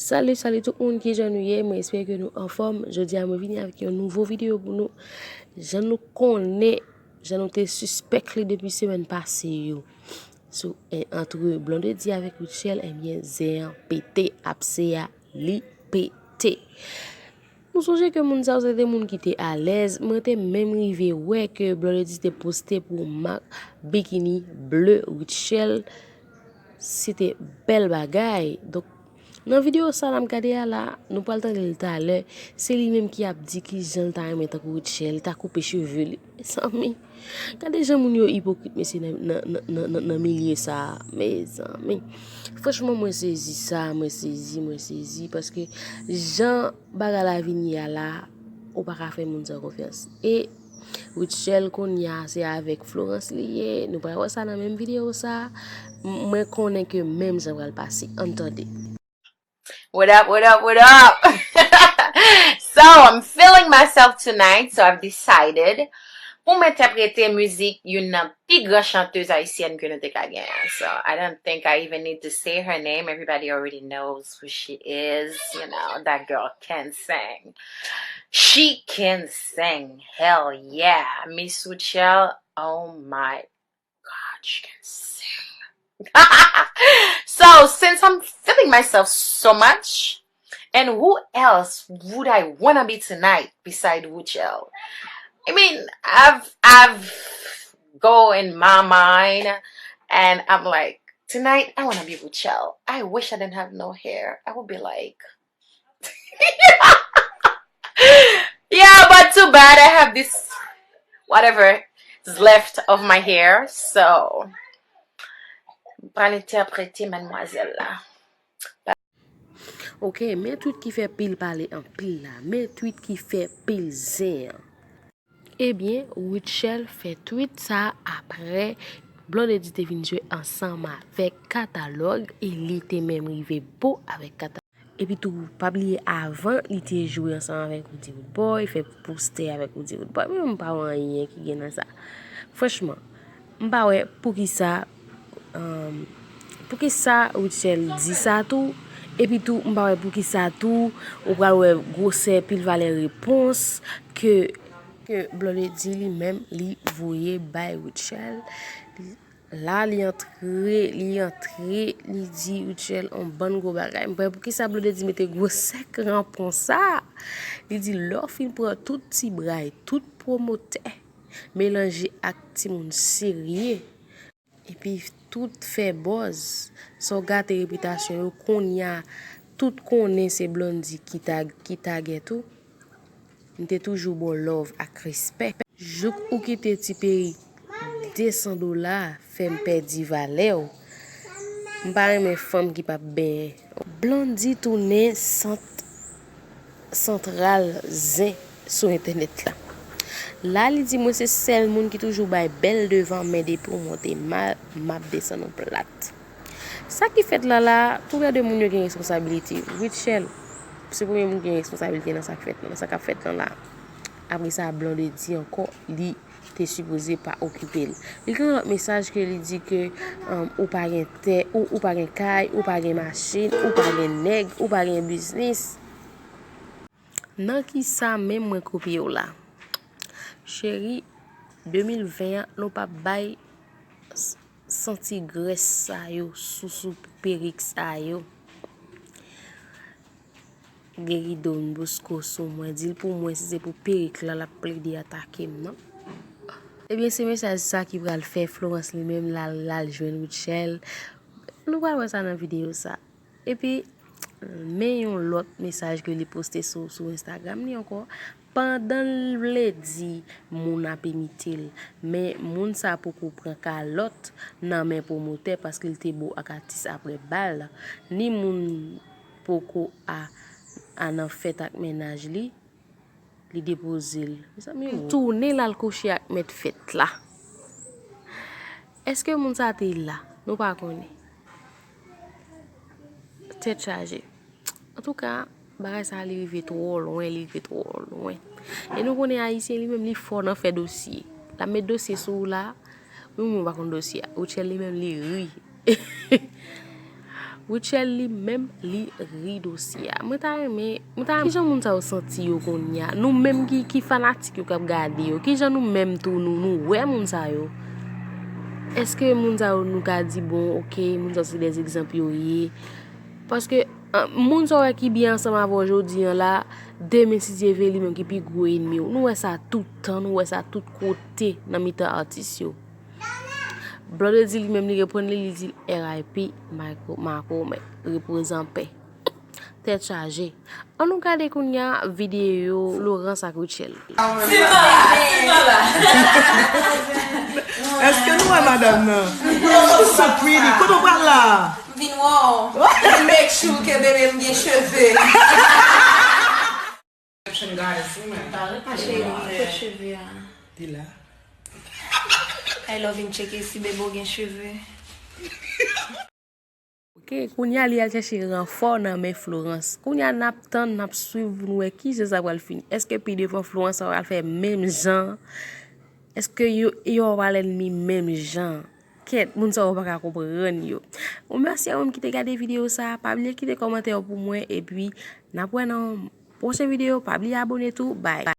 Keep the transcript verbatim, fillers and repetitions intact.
Salut, salut tout moun, kijan nou ye? Mwen espere ke nou anfòm. Jodi a mwen vini avèk yon nouvo videyo pou nou. Jan nou konnen, jan nou te sispèk li depi semèn pase yo. Sou, eh, antre Blondedy avèk Rutshelle, ebyen, zen an pete, apse a, li pete. Nou sonje ke moun sa yo se te moun ki te alèz. Mwen te menm rive wè ke Blondedy te poste pou mak bikini ble Rutshelle. Se te bèl bagay. Donk, nan videyo sa la m gade a la, nou pral tande l talè. Se li menm ki ap di kijan l ta renmen tankou Rutshelle, ta koupe cheve li. Mezanmi, gade jan moun yo ipokrit, mesye, nan, nan, nan, nan, nan, nan milye sa a. Mezanmi. Franchman, mwen sezi sa, mwen sezi, mwen sezi, paske jan bagay la vin ye a la, ou pa ka fè moun sa konfyans. E Rutshelle kounye a se avèk Florence li ye. Nou pral wè sa nan menm videyo sa. M- Mwen konnen ke menm jan pral pase. Ann tande. What up, what up, what up? So, I'm feeling myself tonight, so I've decided pou m entèprete mizik youn nan pi gran chantez ayisyèn ke nou te ka genyen. So, I don't think I even need to say her name. Everybody already knows who she is. You know, that girl can sing. She can sing. Hell yeah. Miss Rutshelle, oh my God, she can sing. So, since I'm feeling myself so much, and who else would I wanna be tonight beside Rutshelle? I mean, I've I've go in my mind, and I'm like, tonight I wanna be Rutshelle. I wish I didn't have no hair. I would be like, yeah, but too bad I have this whatever is left of my hair, so m pral entèprete madmwazèl la. Ok, men tweet ki fè pil pale anpil la. Men tweet ki fè pil zen an. Ebyen, Rutshelle fè tweet sa apre Blondedy te vin jwe ansanm avèk Katalòg e li te menm rive bo avèk Katalòg. Epi tou, pa bliye avan li te jwe ansanm avèk Roody Roodboy, fè postè avèk Roody Roodboy. Mwen menm m pa wè anyen ki gen nan sa. Franchman, m pa wè poukisa, um, poukisa Rutshelle di sa tou. Epi tou, m pa wè poukisa tou, ou pral wè gwosè pil valè repons ke, ke Blondedy li menm li voye bay Rutshelle. La, li antre, li antre, li di Rutshelle on bann gwo bagay. M pa wè poukisa Blondedy mete gwosè kranpon sa. Li di lè w fin pran tout ti bra e tout pwomotè, melanje ak timoun serye, epi tout fè buzz, sa w gate repitasyon yo, kounye a tout konnen se Blondedy ki ta, ki tagèt ou. M te toujou ba w love ak respè. Jouk ou kite ti perik de san dola fè m pèdi valè w. M pa renmen fanm ki p ap benyen. Blondedy tounen sant santral zen sou entènèt la. La li di mwen se sèl moun ki toujou bay bèl devan men depi w monte mal, m ap desann ou plat. Sa ki fèt la la, toulède moun yo gen responsabilite. Rutshelle, se premye moun ki gen responsabilite nan sa k fèt, nan sa k ap fèt lan la. Apre sa, Blondedy ankò, li te sipoze pa okipe l. Li gen yon lòt mesaj ke li di ke um, ou pa gen tè, ou, ou pa gen kay, ou pa gen machin, ou pa gen nèg, ou pa gen biznis. Nan kisa menm mwen kopye w la? Cheri, de mil ven an, nou p ap bay santi grès sa yo, sousou perik sa yo. Geri Don Bosco sou mwen, di l pou mwen si se pou perik la l ap plede atake m nan. Ebyen se mesaj sa ki pral fè Florence li menm l al, l al jwenn Rutshelle. Nou pral wè sa nan videyo sa. Epi, men yon lòt mesaj ke li poste sou, sou Instagram li ankò. Pandan l vle di moun ap imite l, men moun sa poko pran kalòt nan men pwomotè paske l te bo ak atis apre bal, ni moun poko a, a nan fèt ak mennaj li, li depoze l. Mezanmi, li tounen l al kouche ak mèt fèt la. Èske moun sa te la? Nou pa konnen. Tèt chaje. Antouka, bagay sa li rive twò lwen, li rive twò lwen. E nou konnen ayisyen li menm li fò nan fè dosye. L ap met dosye sou ou la, wi mwen pa konn dosye a. Rutshelle li menm li ri. Rutshelle li menm li ri dosye a. Mwen ta renmen, mwen ta renmen, kijan moun sa yo santi yo kounye a? Nou menm ki, ki fanatik yo k ap gade yo, kijan nou menm tou nou, nou wè moun sa yo? Èske moun sa yo nou ka di, bon, oke, moun sa yo se de egzanp yo ye? Paske, an, moun sa yo wè ki byen ansanm avè w jodi an la, demen si Dye vle li menm ki pi gwo ènmi w. Nou wè sa tout tan, nou wè sa tout kote nan mitan atis yo. Blondedy li menm li reprann li, li di R I P Marco, Marco, men repoze an pè. Tèt chaje. Ann nou gade kounye a videyo Florence ak Rutshelle. Ti mama, ti mama. Èske nou wè madanm nan? She's so pretty. Kote w pral la? M vin wè w. Make sure ke bebe m gen cheve. Egyptian goddess, wi, men. Cheri, kot cheve a? Li la. Ay, lè w vin tcheke si bebe w gen cheve. Oke, kounye a li al chèche ranfò nan men Florence. Kounye a n ap tann, n ap swiv pou n wè kijan sa pral fini. Èske pi devan Florence pral fè menm jan? Èske yo, yo pral ènmi menm jan? Kèt, moun sa yo pa ka konprann yo. Bon, mèsi a ou menm ki te gade videyo sa. Pa bliye kite kòmantè w pou mwen, epi n ap wè nan pwochen videyo. Pa bliye abone tou. Bye.